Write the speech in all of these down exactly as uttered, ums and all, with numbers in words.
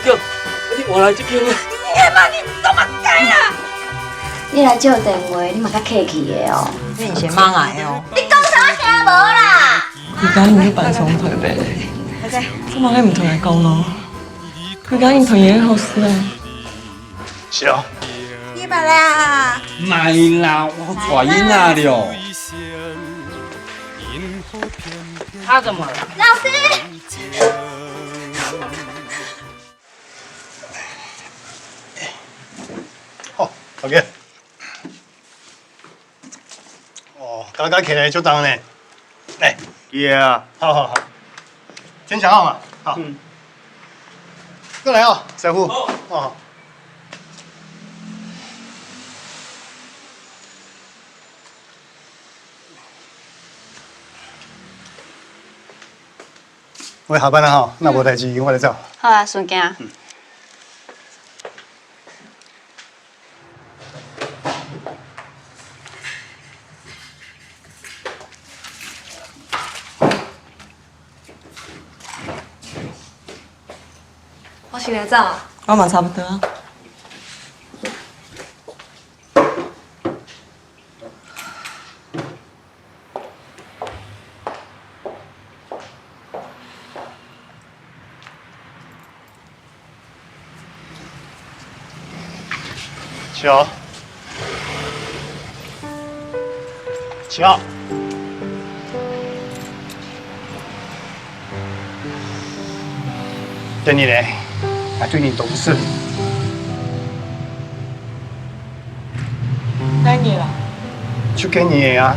叫，你莫來這邊啊！你嘛，你做麼个啊？你來借電話，你嘛較客氣个哦。你是罵𠊎哦？你講啥聽無啦？你今日去辦喪禮咧？做麼个毋同𠊎講咯？你今日同伊好勢啊？是哦。你捌啦？莫啦，我帶伊啦了。他怎麼了？老師。 好，OK。哦，加加起來就當呢。來。Yeah。好好好。先講好嘛，好。嗯。過來哦，師傅。好。哦。 我下班了吼，若無代誌，我來走。好啊，順行。我先來走啊。我嘛差不多啊。 笑。笑。今日呢，𠊎對你當失禮。 哪日啊？就今日个啊。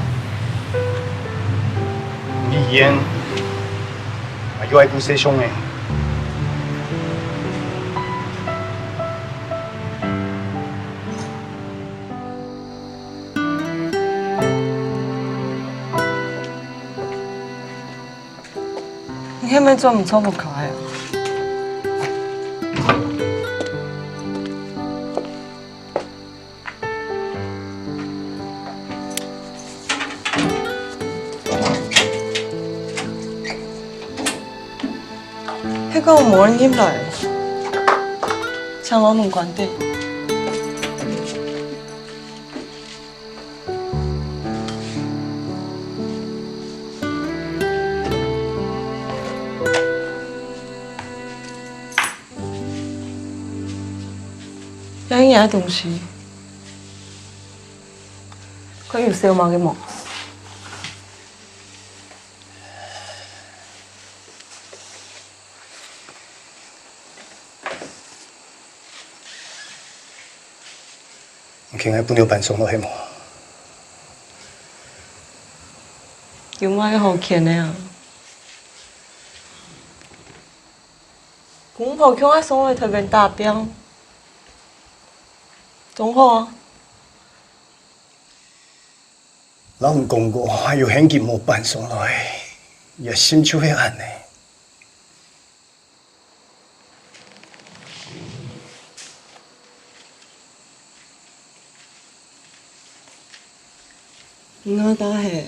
你醫院，啊，有愛顧細兄弟。 你係毋係轉毋著屋下啊？係講無人入來，請摎門關著。 這係若个東西，看有需要麼个無？ 你肯愛分𠊎辦喪禮係無？有麼个好譴个啊？公婆共下送來臺灣打拚，當好啊！ 摎你講過，有限期無辦喪禮，這心就係恁呢。你愛打係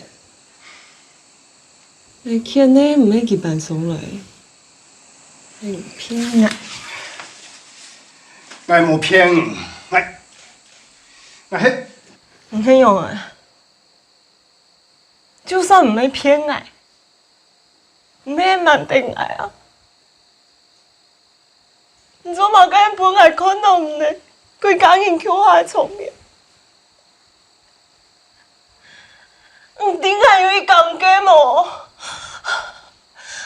，𠊎譴个毋係佢辦喪禮，係你騙𠊎。𠊎無騙你，𠊎，𠊎係，你係仰仔？ 就算毋係騙𠊎，你也瞞等𠊎啊！你做麼个分𠊎看著你歸家人共下个場面？你知𠊎有幾尷尬無？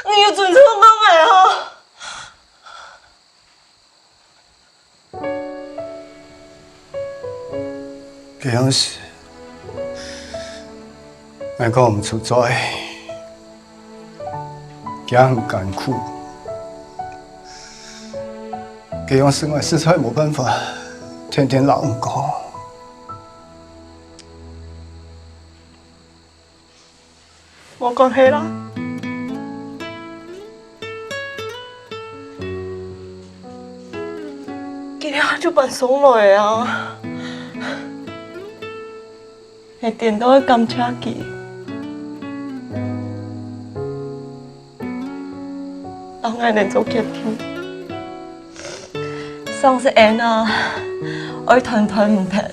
你有尊重過𠊎無？ 該央時，𠊎講毋出嘴，驚你艱苦。該央時𠊎實在無辦法，天天摎你講。 無關係啦。今日就辦喪禮啊！𠊎顛倒會感謝佢，摎𠊎等做決定。總係恁啊，愛斷斷毋忒。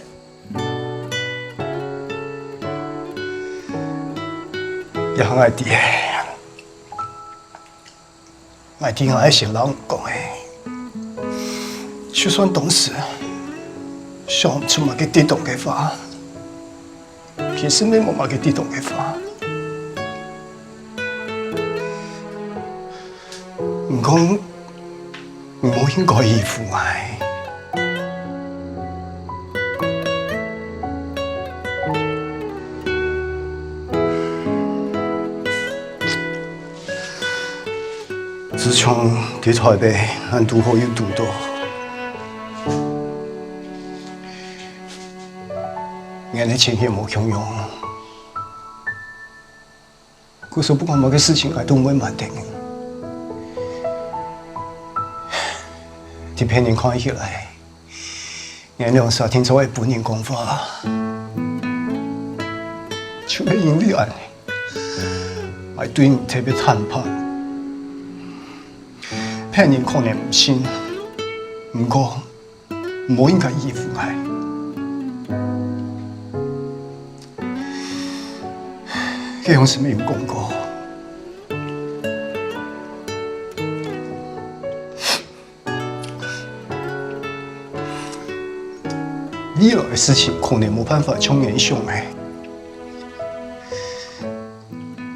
這下𠊎知，𠊎知𠊎先摎你講个，就算當時想毋出麼个得當个話，其實乜無麼个得當个話。 毋過，你無應該依附𠊎。自從在臺北，𠊎堵好又堵著，𠊎个情形無共樣。 故所不管麼个事情，𠊎都毋會瞞忒你。在別人看起來，𠊎兩儕定著會分人講話。就係因為恁呢，𠊎對你特別坦白。別人可能毋信，毋過， 無應該依附𠊎。該樣時乜有講過，未來个事情可能無辦法像𠊎想个，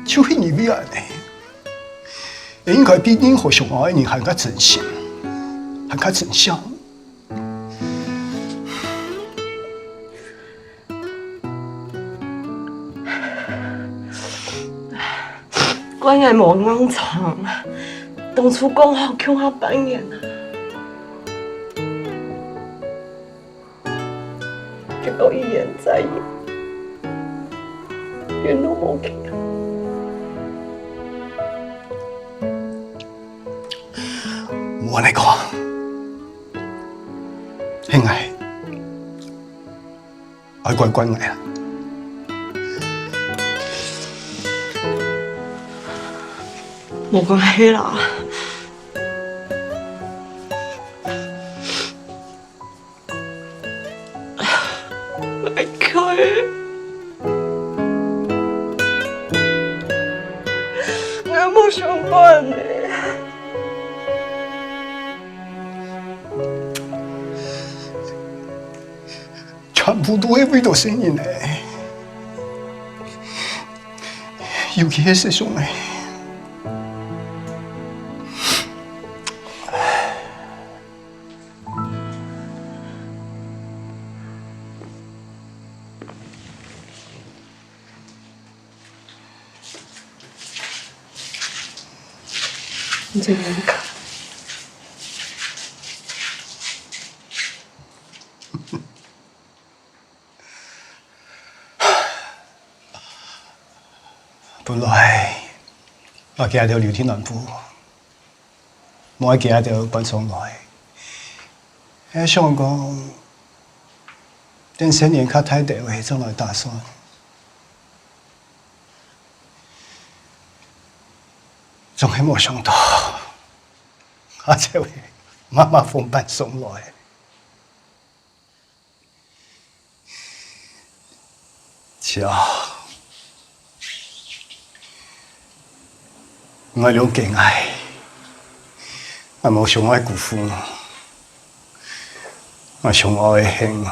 就係因為恁呢，𠊎應該比任何相愛个人還較真心，還較真誠。 怪𠊎無硬撐，當初講好共下半年啊。結果一延再延，延到無期啊。無恁呢講，係𠊎，愛怪怪𠊎啊！無關係啦。 𠊎該，𠊎無想過呢。全部都係為著細人仔，尤其係細人仔。 你真勇敢。 本來，𠊎驚佢兜留在南部，無愛驚佢兜搬上來。𠊎想講，等細人較大兜仔正來打算。總係無想到，阿姐會慢慢放慢上來。 姐啊，𠊎兩个𠊎，𠊎無想愛辜負，𠊎想愛个係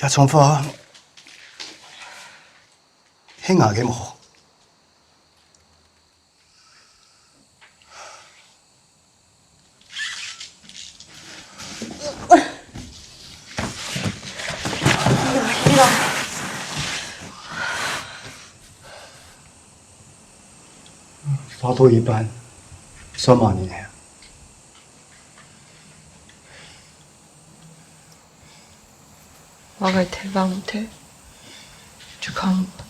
這張畫係𠊎个無？ 畫到一半，算麼人个啊？𠊎个忒畫毋忒，就看毋到。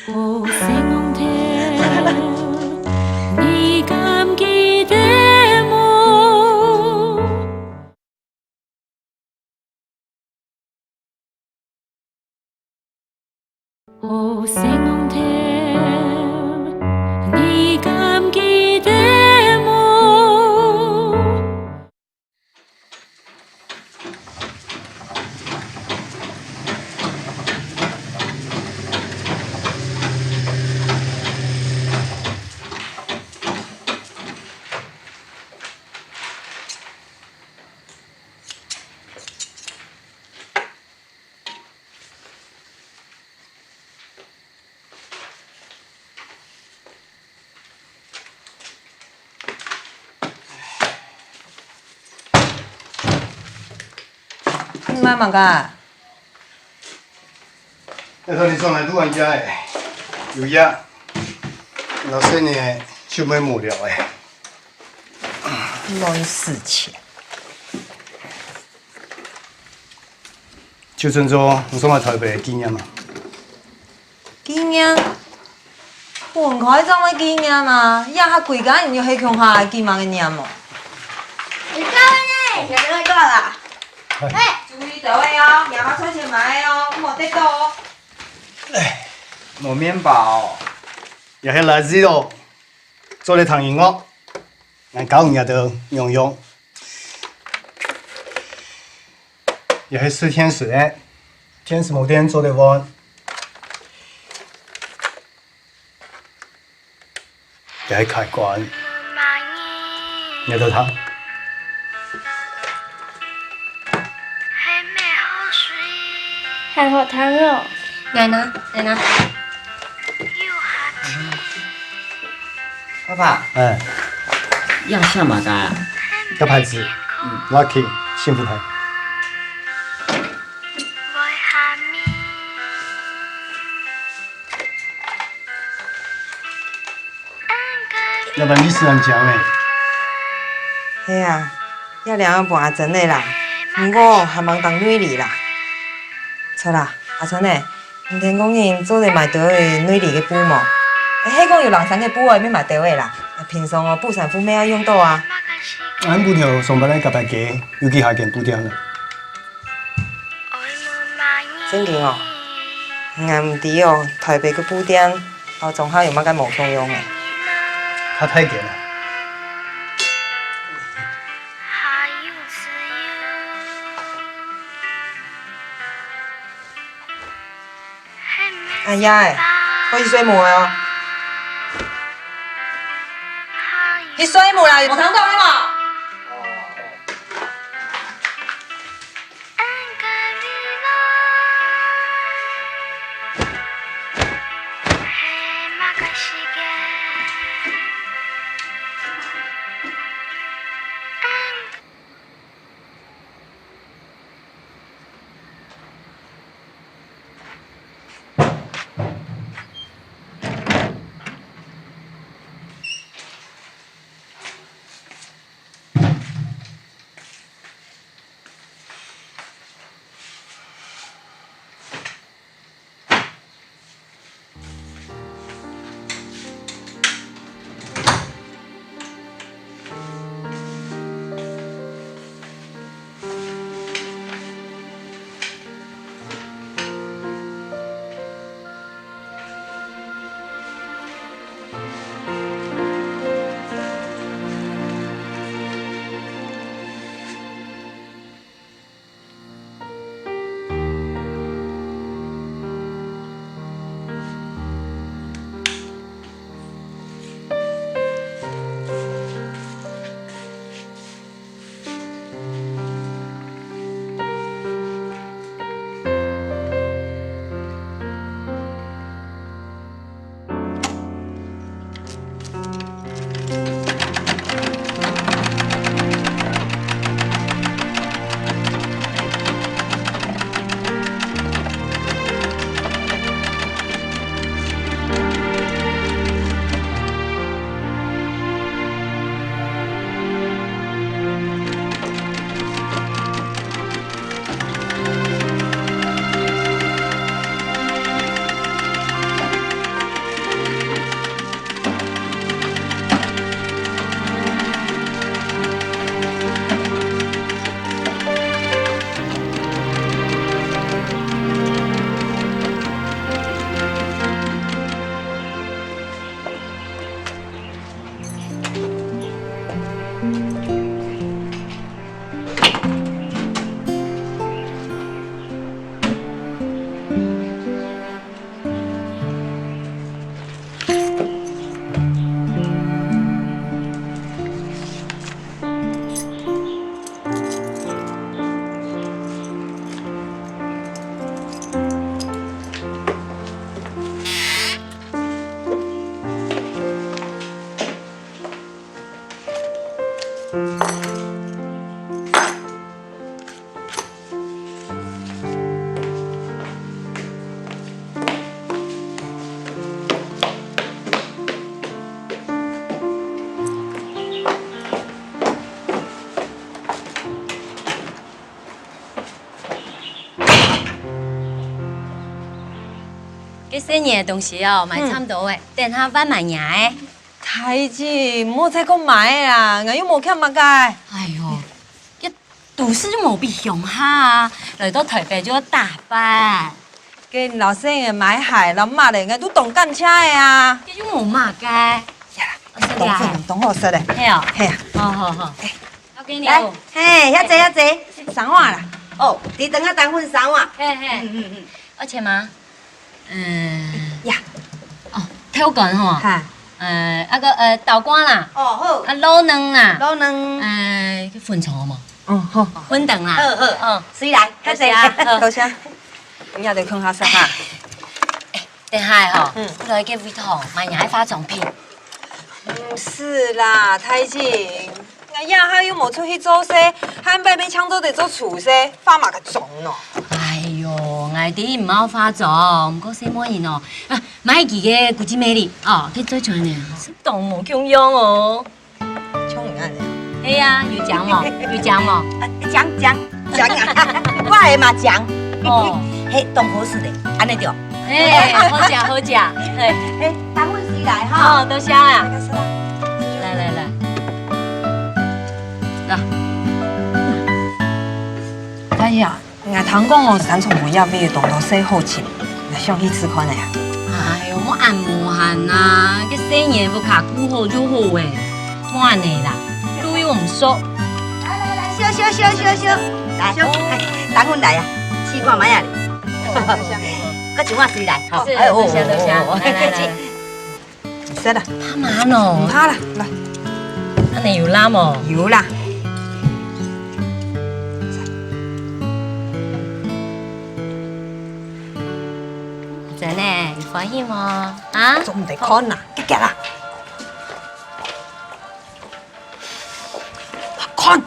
哦，細戇頭，你敢記得無？ 哦，細戇頭，你敢記得無？ 你買麼个啊？愛同你轉來堵人家个，有影。老細呢，就會無聊个。亂使錢。 就算做你送來台北个紀念啊。紀念？分開做麼个紀念啊？這下歸家人又係共下个，記麼个念哦？你到了呢，你來過啦。嘿，注意到位哦，阿嬤出錢買个哦，莫跌倒哦。哎，無麵包哦。也係垃圾哦。做得聽音樂，𠊎教你兜仰用。 也係食電視个，電視無電做得換。也係開關，你兜聽。還好聽哦。來拿，來拿。 爸爸，哎，這寫麼个啊？這牌子，嗯，Lucky，幸福牌。老闆，你是恁靚呢。係啊，這領分阿珍个啦，毋過還吂當內裡啦。著啦，阿珍呢， 你聽講人做得買兜仔內裡个布無？係講有零星个布仔，乜買兜仔啦。平常哦，補衫褲乜愛用著啊。𠊎屋頭上班个隔壁街有幾下間布店呢。正經哦，𠊎毋知哦，台北个布店，摎中下有麼个無共樣个。較大間啊。 啊，爺仔，愛去睡目个哦。去睡目啦，無聽著係無？該細人个東西哦，買差毋多咧，等下換買若个。大姊，莫再講買个啦，𠊎又無欠麼个。哎喲，這都市就無比鄉下啊，來到臺北就愛打扮。該老細人買鞋摎襪仔，𠊎都當感謝个啊。這又無麼个。呀，冬粉當好食个。係哦。係啊。好好好。 交分你哦。來，嘿，遐坐遐坐，生活啦。哦，你等下等份生活。嘿嘿。嗯嗯嗯。愛錢嗎？嗯。呀。哦，豆乾吼。哈。呃，該个呃，豆乾啦。哦，好。啊，滷卵啦。滷卵。呃，該粉腸好無？哦，好。粉腸啦。好好。嗯。隨來，較坐。多謝啊，好。多謝。你也得看下色哈。等下吼，嗯。過來該位頭買若个化妝品。毋使啦，大姊。 𠊎這下又無出去做事，下擺乜淨做得做廚師，化麼个妝哦？哎喲，𠊎知你毋好化妝，毋過細妹人哦，啊，買佢个古蹟美麗哦，佢最穿呢，當無共樣哦。像你恁樣。係啊，有靚無？有靚無？啊，靚靚靚啊！我个嘛靚。哦。嘿，當好食个，恁呢對。嘿，好食好食，嘿。嘿，等份隨來哈。哦，多謝啊。 來來來。來。哎呀，𠊎聽講哦，三重門這位有當多細好尋，𠊎想去試看仔啊。哎喲，莫恁無閒啊，該細人屋下顧好就好誒，莫恁呢啦，路又毋熟。來來來，燒燒燒燒燒，來，等份來啊，試看覓啊哩。哦，多謝。閣一碗隨來，吼。是，哎喲，多謝多謝，哦，來來來。 毋使啦。怕麻哦。毋怕啦，來。恁呢有辣無？有啦。真个，有歡喜無？啊？做毋得看啦，遽遽啦。看。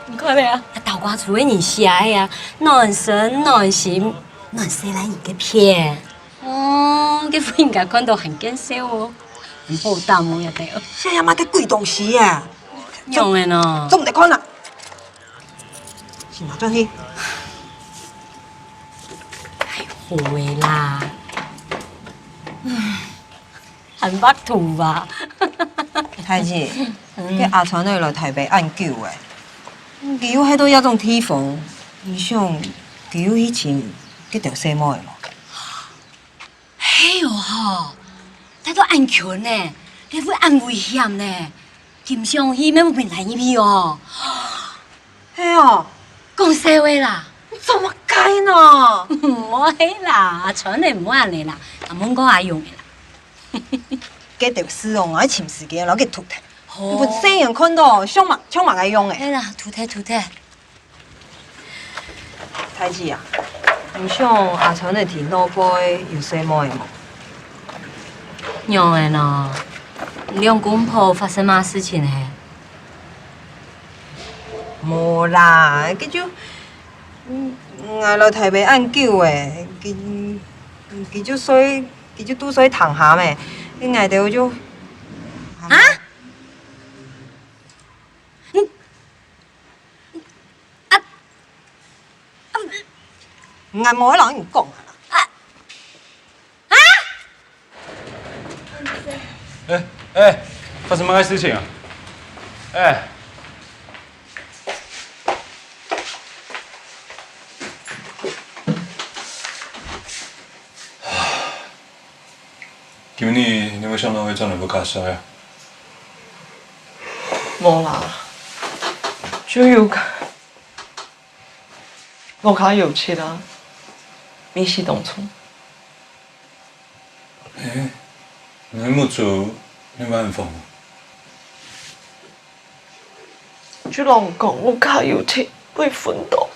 你看咧啊，豆乾就係你寫个啊，暖身、暖心、暖細人个片。哦，該分人家看到還見笑哦，很好膽哦，也對哦。寫麼个鬼東西啊？仰仔呢？做毋得看啦。先拿轉去。哎，好个啦。 還畫圖啊？大姊，嗯。該阿川仔來臺北恁久咧，佢又歇到這種地方，你想佢有去尋該兜細妹無？係哦吼，戴到恁近呢，該會恁危險呢，佢毋想去，乜會分人拉入去哦。 係哦，講笑个啦。你做麼个呢？毋會啦，阿川仔毋會恁呢啦，阿問過阿勇个啦。該兜事哦，𠊎愛尋時間摎佢堵忒。好。分細人看到，像麼，像麼个樣仔。係啦，堵忒，堵忒。大姊啊，你想阿川仔知老妹有細妹無？仰仔呢？兩公婆發生麼事情咧？ 無啦，佢就，嗯，𠊎來臺北恁久咧，佢，佢就睡，佢就拄睡廳下咩，該𠊎兜就，啊？嗯，啊，啊，𠊎無愛摎你講啊。啊？ 啊？哎，哎，發生麼个事情啊？哎。今晡日你為麼个會轉來屋下睡啊？無啦，就有 屋下有賊啊，密室當中。欸，你目珠你蠻紅。就摎你講，屋下有賊，會昏倒。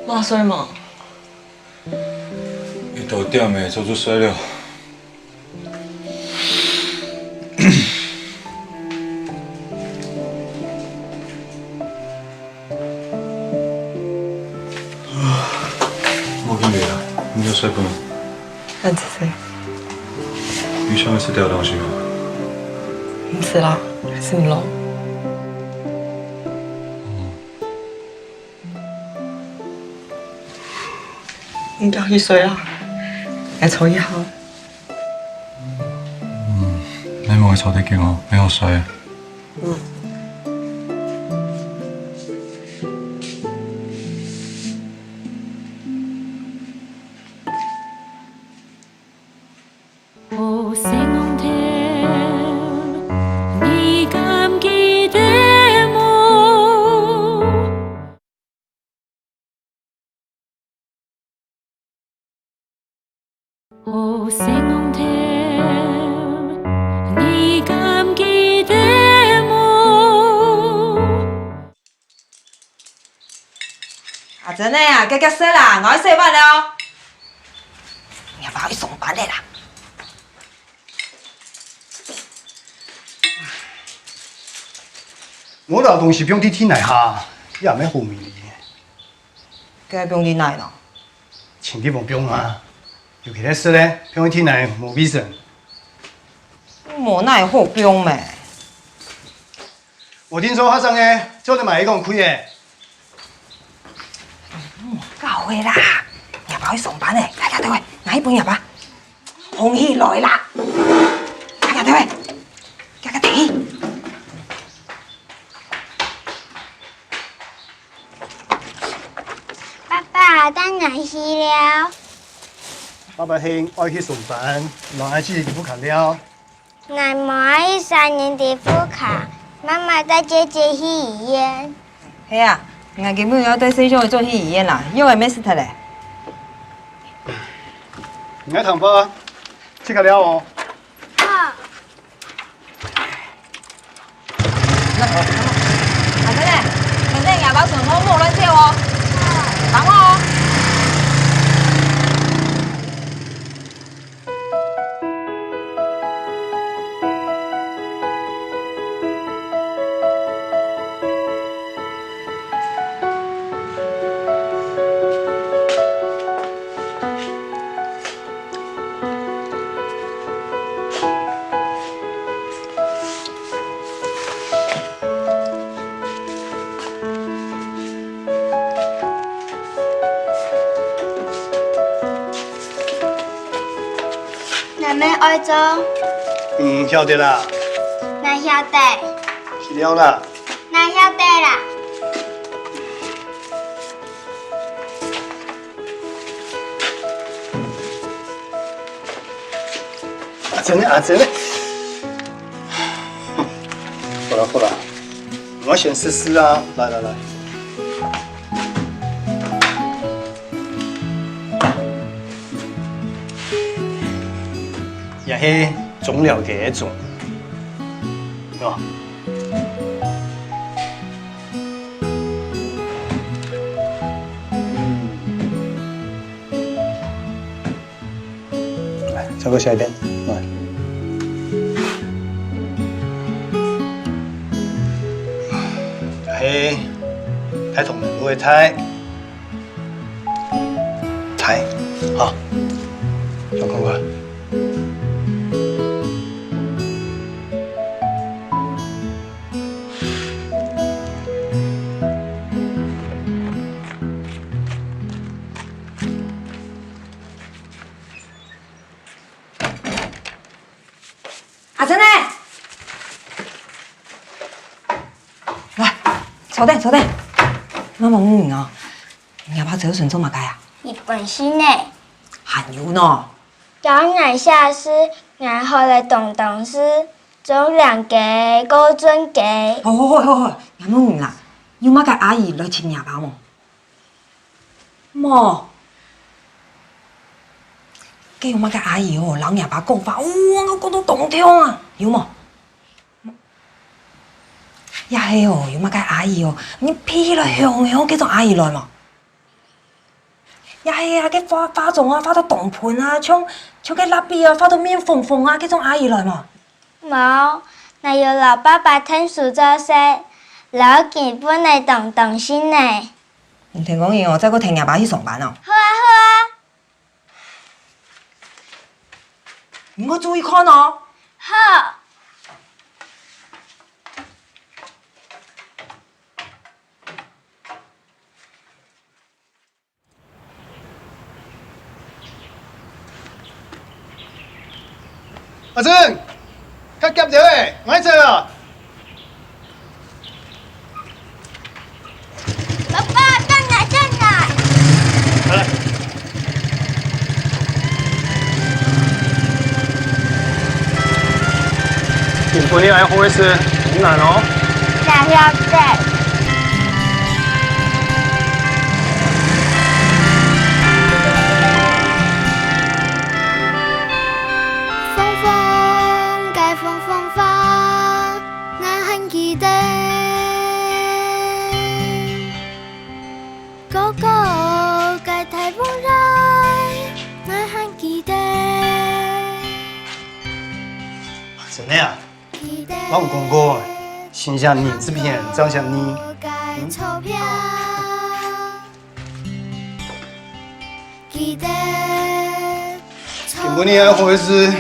嘛睡嘛。一到點仔就就睡了。無緊張啦，你有睡飽無？恁仔細。你想愛食點東西無？毋使啦，還係毋落。 你趕去睡啊，𠊎坐一下。嗯，你莫坐忒緊哦，你好睡。嗯。 阿珍仔啊，遽遽食啦，𠊎愛洗碗了。若爸愛上班了啦。無摎東西放在地泥下，也毋係好味哩。該放在哪呢？盡地方放啊，尤其係食个，放在地泥無衛生。無哪好放咩？ 𠊎聽說學生仔做得買一公斤个。搞个啦，若爸愛上班呢，遽遽摎𠊎，拿去分若爸。紅起來啦，遽遽摎𠊎，遽遽摎。爸爸，等𠊎去了。爸爸係愛去上班，摎阿姊在屋下尞。 𠊎無愛一儕人在屋下，媽媽帶姐姐去醫院。係啊，𠊎今晡日愛帶細小个轉去醫院啦，藥仔乜食忒咧。𠊎聽話，自家尞哦。好。阿珍仔，等下若爸上課莫亂走哦。等𠊎哦。 𠊎乜愛做。嗯，曉得啦。𠊎曉得。去尞啦。𠊎曉得啦。 阿珍仔，阿珍仔。好啦，好啦，𠊎先食食啊，來，來，來。這係中藥个一種，喏。 來，再過下一遍，來。係，大同路个大。大，好，再看看。 阿珍仔，來，坐等，坐等。媽媽問你哦，若爸朝晨做麼个啊？日本式呢。還有呢？教𠊎寫字，𠊎學了當多字，中兩个、高中个。好好好好好，𠊎問你啦，有麼个阿姨來尋若爸無？無。該有麼个阿姨哦，摎若爸講話，哦，𠊎講到當暢啊，有無？ 也係哦，有麼个阿姨哦，你鼻起來香香該種阿姨來無？也係啊，該化化妝啊，化到當噴啊，像像該蠟筆啊，畫到面紅紅啊，該種阿姨來無？無，𠊎有摎爸爸𢯭手做事，摎佢分个當當心呢。你聽講你哦，再過𢯭若爸去上班哦。好啊，好啊。 你愛注意看哦。好。阿珍，較遽兜仔，𠊎來啊！ 爸爸，轉來，轉來。來來。今晡日愛學个字，當難哦。謝謝。 真个啊？𠊎有講過，先寫人字片，正寫你。嗯？ 今晡日愛學个字，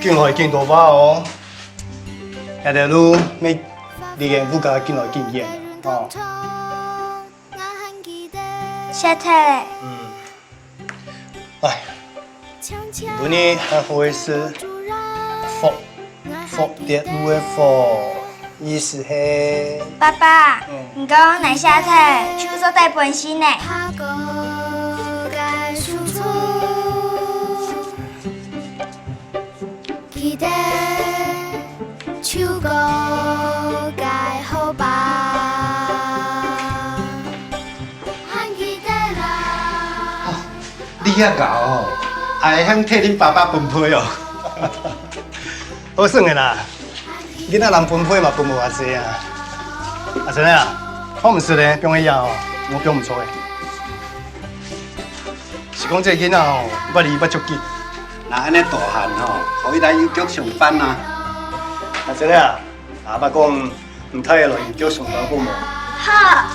緊來緊多畫哦。這條路，愛離𠊎屋下緊來緊遠哦。謝忒了。嗯。來，今晡日愛學个字，福。 福，跌落个福，意思係……爸爸，嗯。你講𠊎寫忒，就做得分心呢。你也𠢕哦，還肯替恁爸爸分配哦。好耍个啦，囡仔人分配嘛分無偌濟啊。阿珍啊，看毋識咧，放佢忒哦，無放毋著个。是講這个囡仔哦，越來越著急。若恁呢大漢吼，可以來郵局上班啊。阿珍啊，阿爸講， 你帶佢來郵局上班好無？好。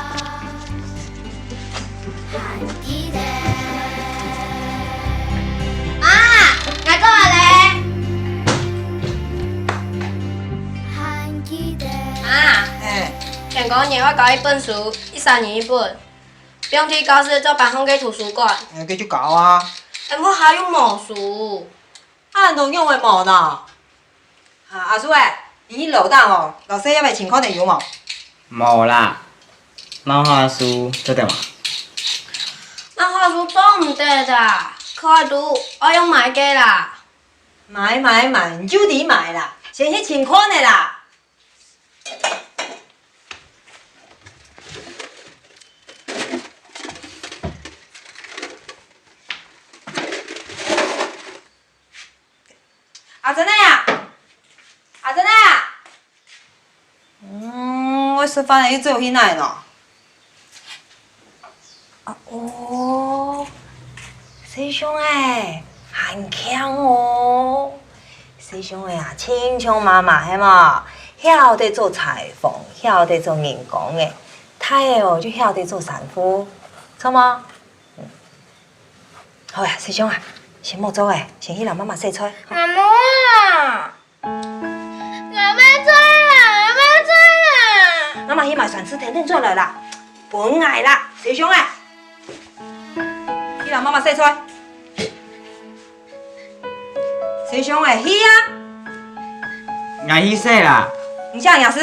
媽，𠊎轉來咧。媽，嘿。聽講你愛交一本書，一儕人一本，放在教室做班項个圖書館。哎，該就交啊。哎，𠊎還有無書。啊，你仰會無呢？ 啊，阿叔欸，你去樓頂哦，摎細葉仔尋看仔有無？無啦，漫畫書做得無？漫畫書做毋得啦，課外讀愛用買个啦。買買買，你就知買啦，先去尋看仔啦。 阿珍仔啊，阿珍仔啊！嗯，愛食飯了又走去哪呢？啊哦，細兄仔，還慶哦！細兄仔啊，親像媽媽係無？曉得做裁縫，曉得做人工个，大了哦就曉得做衫褲，著無？ 好啊，細兄啊，先莫做了，先去摎媽媽洗菜。阿姆啊，𠊎愛睡啊，𠊎愛睡啊！媽媽去買酸醋甜甜轉來啦，分𠊎啦，細兄啊，去摎媽媽洗菜。細兄啊，去啊！𠊎去洗啦。你想也是。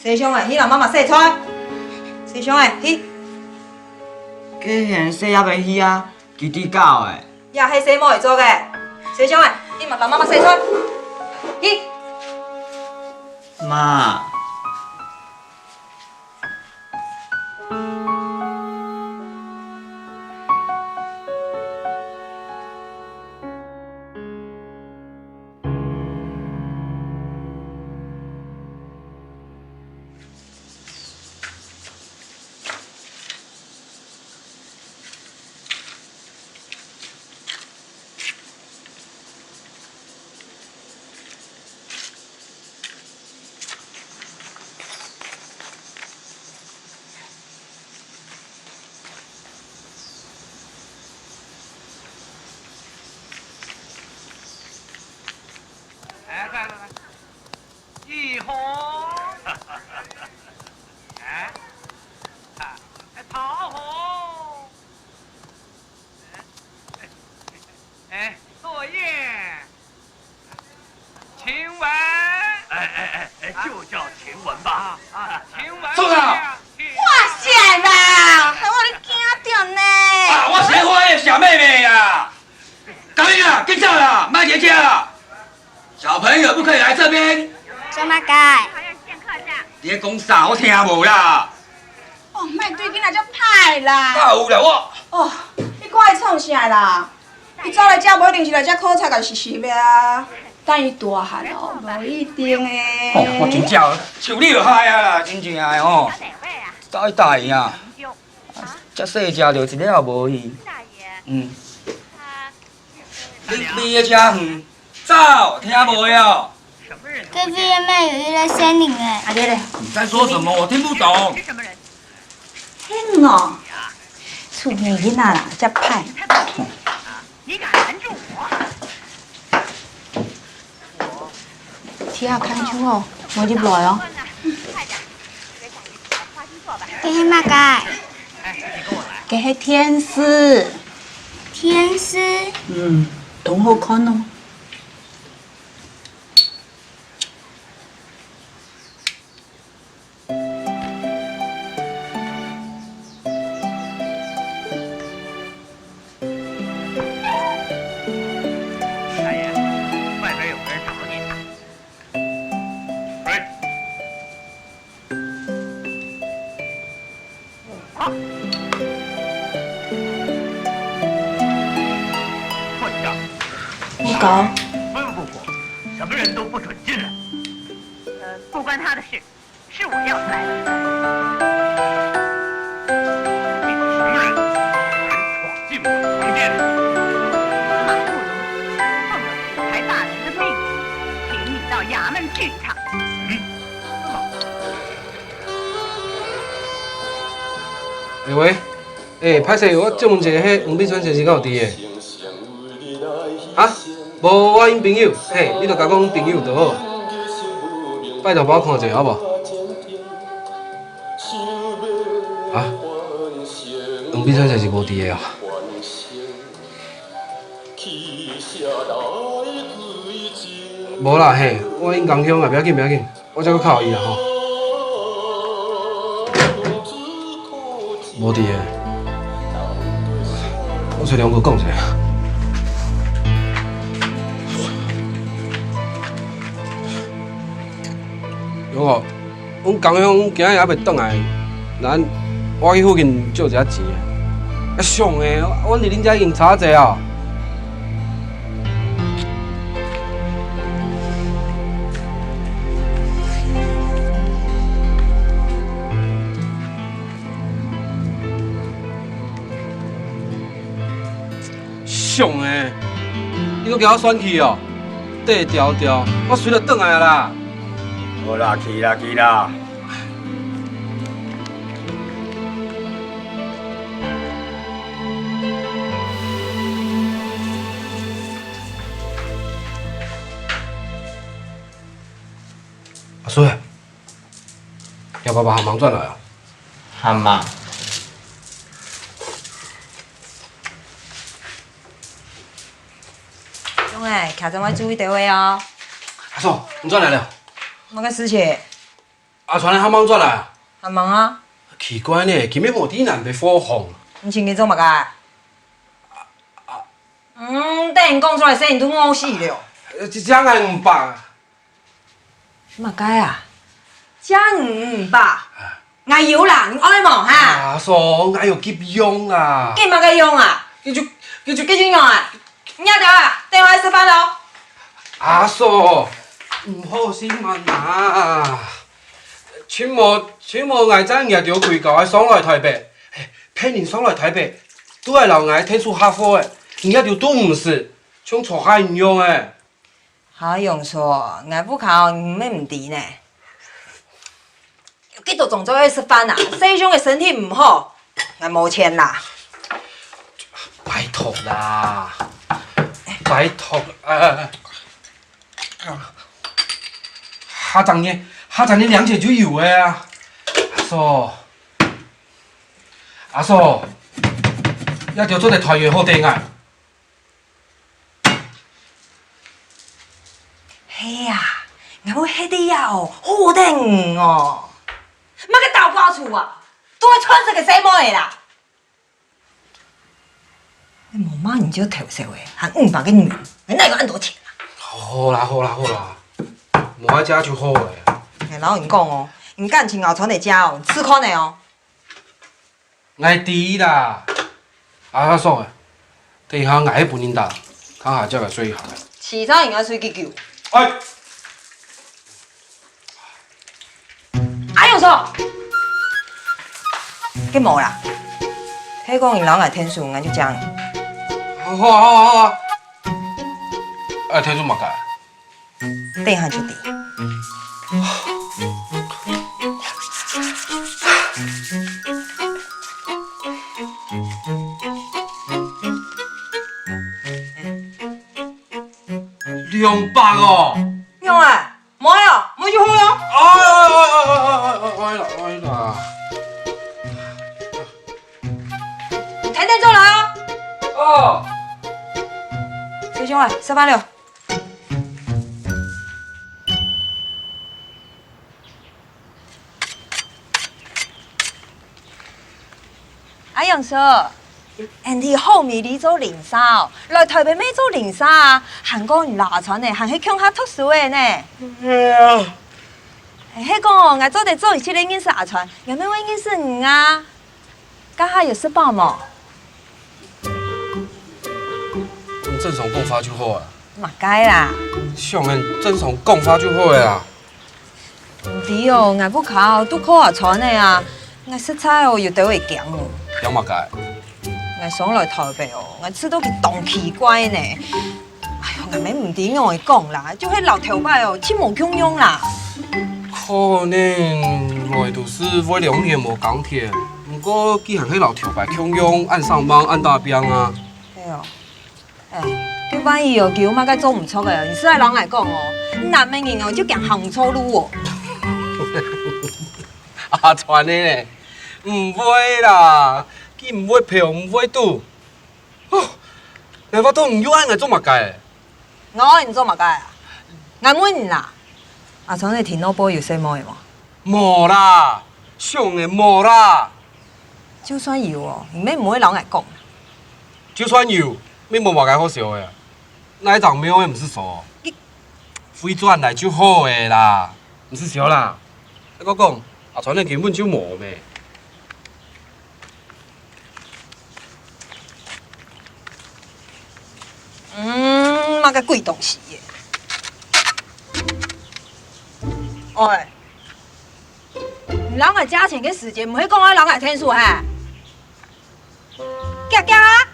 細兄仔，去摎媽媽洗菜。細兄仔，去。該現細阿伯去啊，佢知搞欸。也係細妹會做个。細張欸，你嘛幫媽媽洗菜。去。媽。 哎，来来来，一红。哎，啊，哎，桃红。哎，哎，落叶。 晴雯。哎，哎，哎，哎，就叫晴雯吧。啊，啊，晴雯。坐下。哇塞啦，害我咧驚著呢。啊，我是咧喝那个小妹妹啊。趕緊啊，緊走啦，莫佇遮啊。小朋友不可以來這邊。做麼个？你咧講啥？我聽無啦。 哦，莫對囡仔遮歹啦。哪有啦，我。哦，你趕伊創啥啦？伊走來遮，無一定是來遮考察家實習的啊。等伊大漢哦，無一定的。哦，我真正受你害啊啦，真正的哦。到底大啊？遮細隻就一个也無去。嗯。你，你的遮遠。 走，聽無哦？隔壁的妹有一个仙女欸。啊，對咧。你在說什麼？我聽不懂。嘿哦，厝邊囡仔啦，遮歹。你敢攔住我？天啊，看就好，我入來哦。這係麼个？這係天使。天使？嗯，當好看哦。 大爷，外边有个人找你。喂。啊！混账！你搞。吩咐过，什么人都不准进来。呃，不关他的事。 是我要来了。你们什么人？敢闯进我的房间？马慕容奉了府台大人的命令，请你到衙门去一趟。嗯，好。喂喂，欸，歹勢，我借問一下，彼黃炳川先生敢有佇咧？啊？無，我𪜶朋友，嘿，你就共講朋友就好。拜託，幫我看一下，好無？ 啊？黃炳川先生無佇咧啊？無啦，嘿，我𪜶同鄉啊，無要緊，無要緊，我才去敲伊啦，吼。無佇咧，我揣良哥講一下。 有哦，阮同鄉今仔日猶未轉來，咱我去附近借一下錢啊。啊，上的，阮佇恁遮已經查濟啊。 上的，你都驚我選去哦？綴牢牢，我隨就轉來啦。好啦，去啦，去啦。阿水，你爸爸還吂轉來啊？ 還吂。兄弟，徛正愛注意兜仔哦。阿叔，你轉來了。麼个事情？阿川還吂轉來啊？還吂啊。奇怪呢，今晡日無佇南北火紅。你尋佢做麼个？嗯，等你講出來，細人都餓死了。呃，這，這𠊎毋捌。麼个啊？這你毋捌？𠊎有啦，你愛無哈？阿嫂，𠊎有急用啊。急麼个用啊？急就，急就，急就用啊！你這兜啊，等下食飯咯。阿嫂，毋好心嘛啦。尋無，尋無，𠊎載若兜歸家上來臺北。 別人上來臺北，都愛摎𠊎𢯭手客貨仔，你這兜都毋識，像草鞋一樣仔。阿勇叔，𠊎屋下你乜毋知呢。幾多鐘就愛食飯啊？細勇个身體毋好，𠊎無錢啦。拜託啦，拜託，哎，哎，哎。 下隻月，下隻月兩千就有个啊。阿嫂，阿嫂，這兜做得團圓好得啊。係啊，𠊎會歇在這哦，好得哦。麼个倒掛厝啊，都係賺食个細妹仔啦。 無麼人就偷笑个，還五百个銀，哪有恁多錢啊？好啦，好啦，好啦，無愛借就好了。𠊎摎你講哦，你敢尋阿川个借哦，你試看仔哦。𠊎知啦。阿叔啊，等一下𠊎去分人打，看下借个水下。時常人家水幾久。哎。 阿勇叔，該無啦，係講你摎𠊎𢯭手，𠊎就借你。好啊，好啊，好啊。愛𢯭手麼个？等下就知。兩百哦！仰仔？ 無愛哦，無就好哦。哎，哎，哎，哎，哎，哎，哎，哎啦，哎啦。你等等再來哦。哦。師兄啊，食飯了。 阿勇叔，恁仔好美麗做鄰舍哦，來臺北乜做鄰舍啊？還過你摎阿川仔還係共下讀書个呢。係啊。係講哦，𠊎做得做一息仔認識阿川，𠊎乜會認識你啊？這下有食飽無？你正常講話就好啊。麼个啦？想你正常講話就好个啊。 毋知哦，𠊎屋下都靠阿川仔啊，𠊎實在哦有兜仔驚哦。驚麼个？𠊎上來臺北哦，𠊎試著佢當奇怪呢。哎喲，𠊎乜毋知仰仔講啦，就係摎頭擺哦，盡無共樣啦。可能來都係會兩年無耕田，毋過佢還係摎頭擺共樣，恁生猛，恁打拚啊。係哦。 哎，該萬一哦，佢有麼个做毋著个，你係愛摎𠊎講哦。你男仔人哦，就驚行毋著路哦。阿川仔呢？毋會啦，佢毋會嫖，毋會賭。哦，𠊎話著你又愛𠊎做麼个？𠊎愛你做麼个啊？𠊎問你啦，阿川仔聽老鴇有細妹無？無啦，想个無啦。就算有哦，你乜毋會摎𠊎講。 就算有，乜無麼个好笑个啊。哪張廟仔毋係燒？你會轉來就好个啦，毋使燒啦。再過講，阿川仔根本就無咩。嗯，麼个鬼東西耶？喂，你摎𠊎借錢个時節，毋係講愛摎𠊎𢯭手嘿？ 遽遽啊！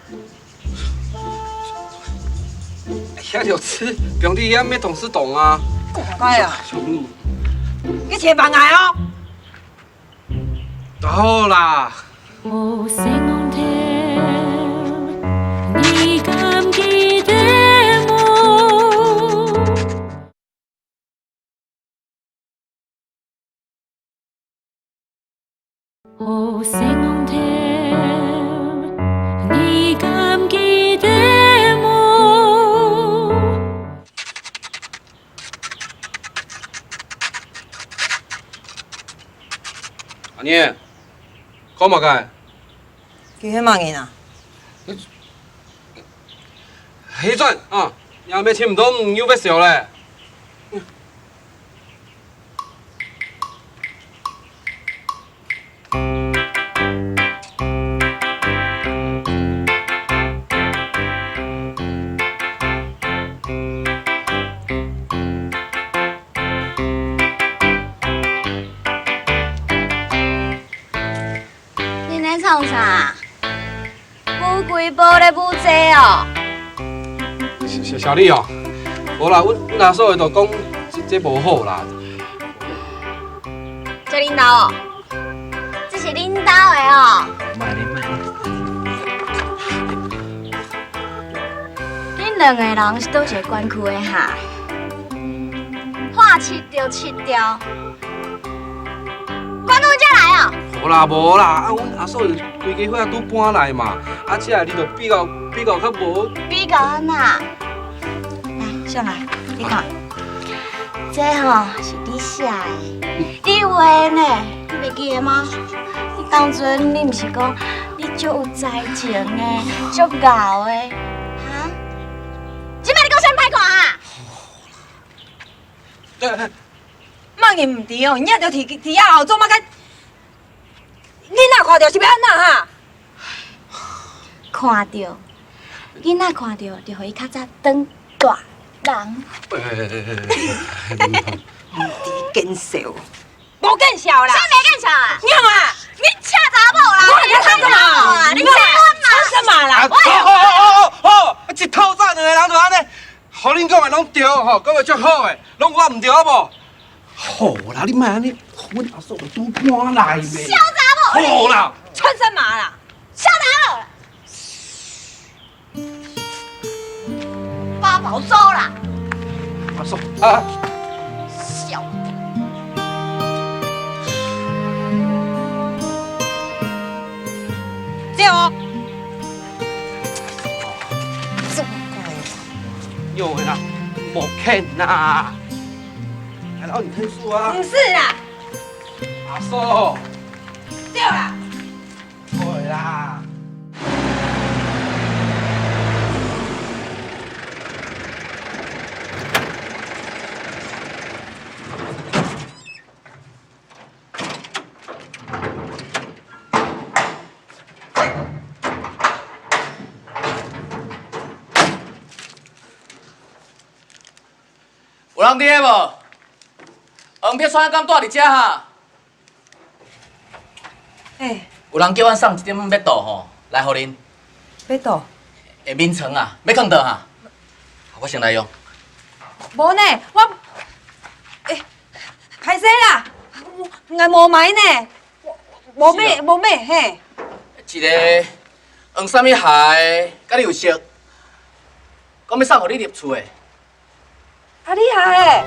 這條刺，放在這乜當適當啊。古怪啊！小鹿。你錢還𠊎哦！好啦。阿年，講麼个？你係麼人啊？ 起轉啊！若乜尋毋到，又會笑咧。你在創啥？ 烏龜報咧舞祭哦。小，小麗哦，無啦，阮，阮阿嫂佢都講這，這無好啦。這恁兜哦，這是恁兜个哦。莫咧，莫咧。恁兩个人是佗一个管區个哈？話七條七條。 關到遮來啊？無啦，無啦，啊，阮阿嫂規家伙仔拄搬來嘛，啊，這你就比較，比較較無。比較按怎？來，上來，你看，這吼是你寫的，你畫的呢，你袂記得嗎？你當陣你毋是講你足有才情的，足𠢕的，哈？這擺你講啥歹看啊？ 麼人毋知哦，你就佇，佇遐哦，做麼个？囡仔看著是欲按怎哈？看著，囡仔看著就予伊較早轉大人。毋知見笑。無見笑啦！啥無見笑啊？你看啊，你赤查某啦！我有看到啊，你這款嘛！你這款嘛！啊，好好好好好，一透早兩个人就按呢。 予恁講的攏著吼，講的足好的，攏我毋著好無？好啦，你莫按呢，阮阿嫂就拄搬來咩。小查某，好啦，穿什麼啦？小查某啦，八寶粥啦，阿嫂啊，小，這哦，這麼貴。 有啦，無肯啦。還要你看書啊？毋是啦，阿叔，對啦。對啦。 有人佇咧無？黃必川敢蹛佇遮哈？嘿，有人叫阮送一點物件吼，來予恁。物件？欸，眠床啊，欲囥佗哈？我先來用。無呢，我，欸，歹勢啦，𠊎無買呢。 無買，是哦。無買，嘿。一个黃色物鞋，佮你有熟，講欲送予你入厝的。啊，你鞋的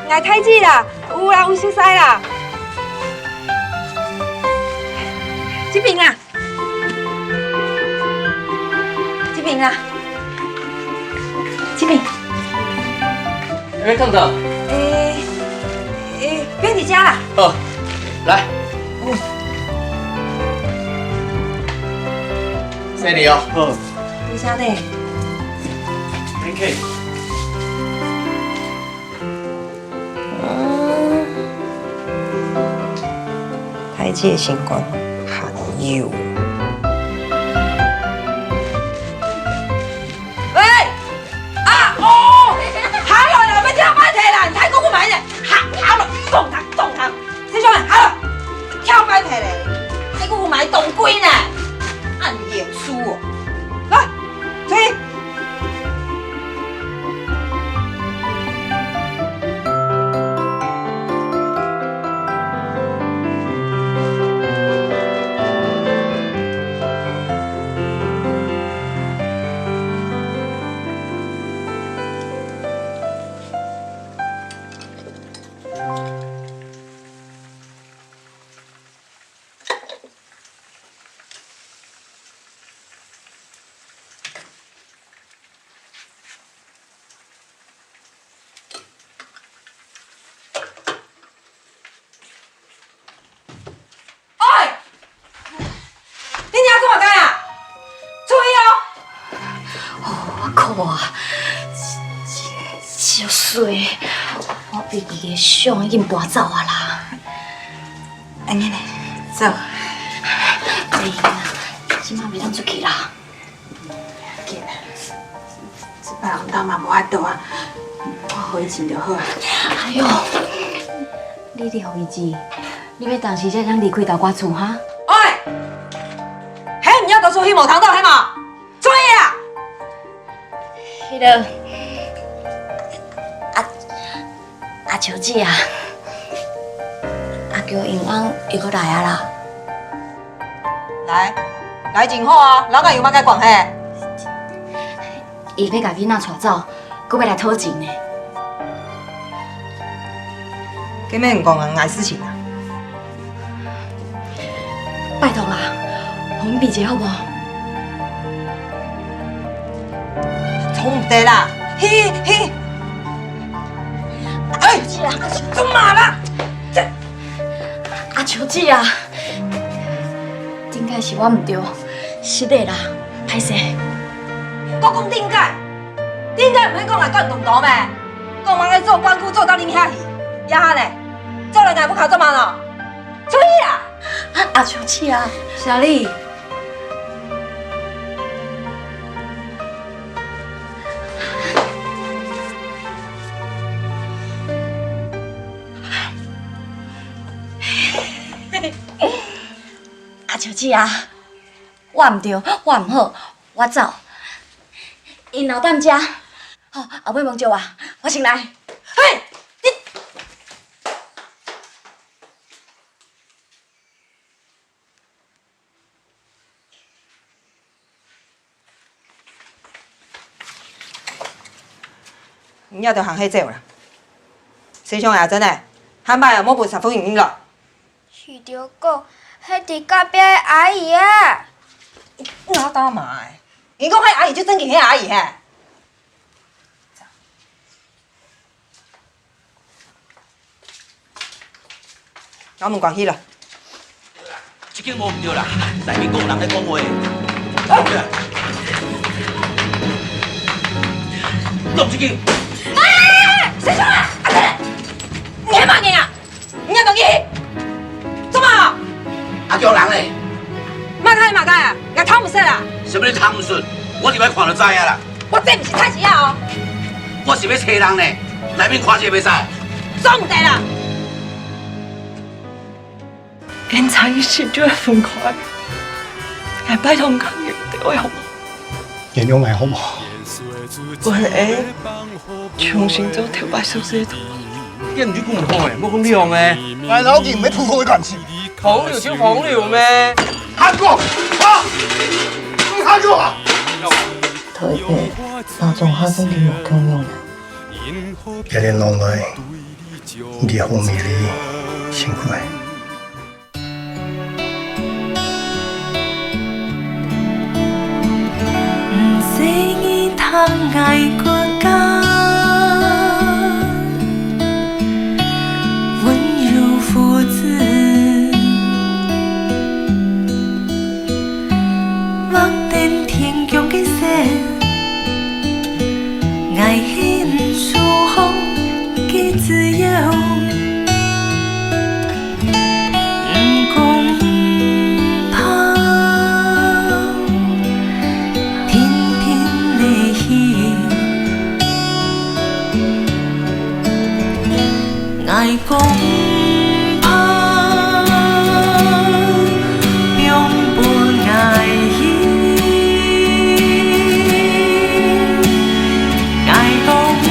，𠊎大姊啦，有啦，有熟似啦。這邊啊，這邊啊。 這邊。欲囥佗？欸，欸，放佇遮啦。好，來。嗯。謝你哦。好。多謝你。Thank you。 嗯，大姊个心肝還幼。喂，啊，哦，好了啦，欲跳歹體啦，你太過分嘛，你，哈，好了，動彈，動彈。 弟兄們，好了，跳歹體咧，還有買當貴呢，恁樣輸哦。來，出去。哇，真，真媠！我為佢个相已經搬走啊啦。恁呢呢，走。哎呀，這馬袂當出去啦。緊啊，這擺紅包嘛無法度啊，看好一陣就好啊。哎喲，你離開一陣，你欲當時才想離開到我厝哈？喂，嘿，你要到處去無聽到嘿嘛？注意啊！ 彼个，阿，阿秋姊啊，阿嬌𪜶翁又過來啊啦。來，來真好啊，摎𠊎有麼个關係？伊欲共囡仔帶走，閣欲來討錢呢。 根本毋關𠊎事情啊！拜託啦，予𠊎避一下好無？做毋得啦！嘿，嘿！哎，阿秋姊啊，做麼啦？這……阿秋姊啊，頂擺係我毋著，失禮啦，歹勢。我講頂擺，頂擺毋係講𠊎管當多咩？ 講𠊎愛做關顧做到恁遐去，這下呢，做來𠊎屋下做麼个？出去啊！阿秋姊啊，小麗。阿秋姊啊， 我毋著，我毋好，我走。𪜶留踮遮，吼，後尾無招啊，我先來。嘿，你……你也著行去走啦。西昌个阿珍呢？下擺啊，莫分十分人了。 佢兜講，係佇隔壁个阿姨啊。哪打嘛个？你講係阿姨就正經係阿姨嘿？摎門關起來。這間無毋著啦，內面有人咧講話。落這間。哎，先生啊，阿姐，你係麼人啊？ 你也當去？做麼？阿嬌人咧？麼个麼个啊？𠊎聽毋識啊！啥物你聽毋識？我入來看就知啊啦。我這毋是菜市仔哦。我是欲找人呢，內面看一下袂使？做毋得啦！𫣆差一時就愛分開，𠊎拜託你共𫣆兜好無？ 原諒𠊎好無？分𫣆重新做頭擺熟事。這毋就講好誒，莫講兩誒。𠊎摎佢毋係普通个感情。朋友就朋友咩。下課！啊！下課啊！台北摎中壢風景無共樣啊。一年來，你好美麗，辛苦誒。 毋使你聽𠊎國家溫柔父子，望等天降个雪，𠊎係你手項个子友。 毋講毋怕，定定來去。𠊎講毋怕，放分𠊎去。 𠊎講毋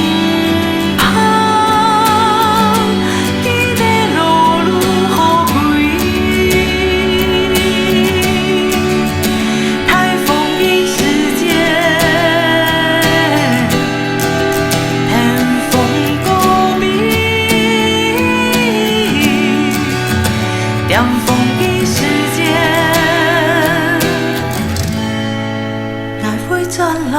怕，記得路路好歸。颱風个時節，聽風告別。點風个時節，𠊎會轉來。